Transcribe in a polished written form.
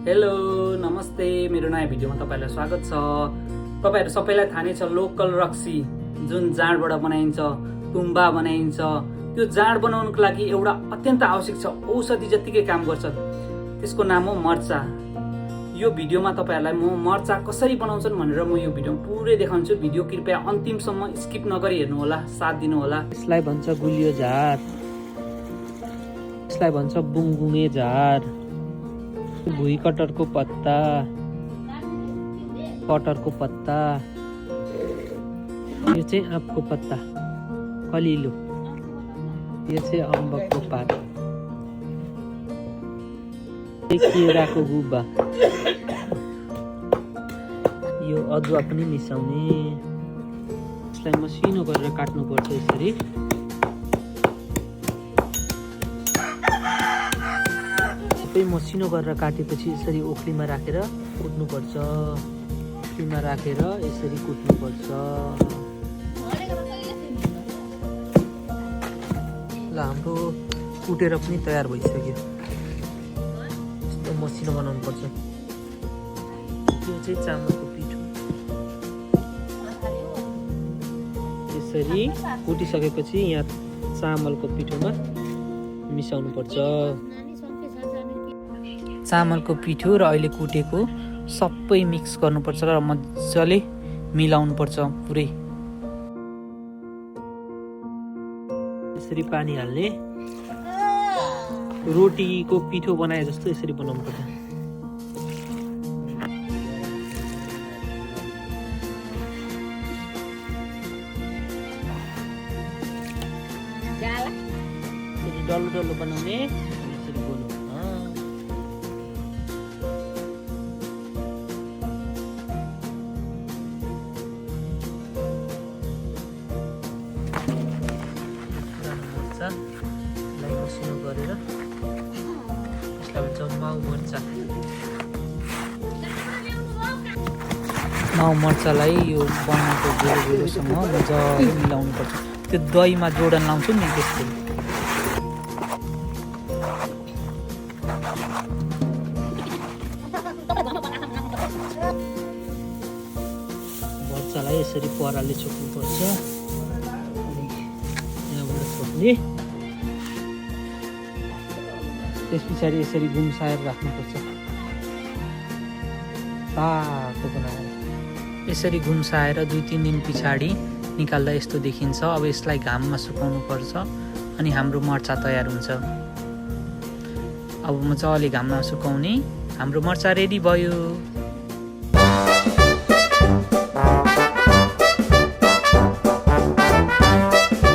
Hello नमस्ते, मेरो नयाँ भिडियोमा तपाईलाई स्वागत छ। तपाईहरु सबैलाई थाहा नै छ लोकल रक्सी जुन जाँडबाट बनाइन्छ, तुम्बा बनाइन्छ। त्यो जाँड बनाउनको लागि एउटा अत्यन्त आवश्यक छ, औषधि जतिकै काम गर्छ। त्यसको नाम हो मर्चा। यो भिडियोमा तपाईहरुलाई म मर्चा कसरी बनाउँछन् भनेर म यो भिडियोमा पुरै देखाउँछु। भिडियो कृपया अन्तिमसम्म स्किप नगरी हेर्नु होला, साथ दिनु होला। यसलाई भन्छ गुलियो झार, यसलाई भन्छ बुङबुङे झार, भुई कटरको पत्ता, कटरको पत्ता, यो चाहिँ आँपको पत्ता कलिलो, यो चाहिँ अम्बकको पात, केराको गुबा, यो अदुवा पनि मिसाउने। यसलाई मसिनो गरेर काट्नुपर्छ यसरी। मसिनो गरेर काटेपछि यसरी ओखलीमा राखेर कुट्नुपर्छ। ओखलीमा राखेर यसरी कुट्नुपर्छ। ल हाम्रो कुटेर पनि तयार भइसक्यो। यस्तो मसिनो बनाउनु पर्छ। यो चाहिँ चामलको पिठो। यसरी कुटिसकेपछि यहाँ चामलको पिठोमा मिसाउनु पर्छ। चामलको पिठो र अहिले कुटेको सबै मिक्स गर्नुपर्छ र मजाले मिलाउनु पर्छ पुरै। यसरी पानी हाल्ने, रोटीको पिठो बनाए जस्तो यसरी बनाउनु पर्छ। डल्लो डल्लो बनाउने, यसरी गोलो। यसलाई मसिनो गरेर यसलाई भन्छ माउ मर्चा। माउ मर्चालाई यो बनाएको गोलो गोलोसँग मजाले मिलाउनु पर्छ। त्यो दहीमा जोडन लाउँछु नि त्यसको। मर्चालाई यसरी परालले छोप्नुपर्छ। त्यस पछाडि यसरी गुम्साएर राख्नुपर्छ। तातो बनाएर यसरी गुम्साएर 2-3 दिन पछाडि निकाल्दा यस्तो देखिन्छ। अब यसलाई घाममा सुकाउनु पर्छ अनि हाम्रो मर्चा तयार हुन्छ। अब मजाले घाममा सुकाउने, हाम्रो मर्चा रेडी भयो।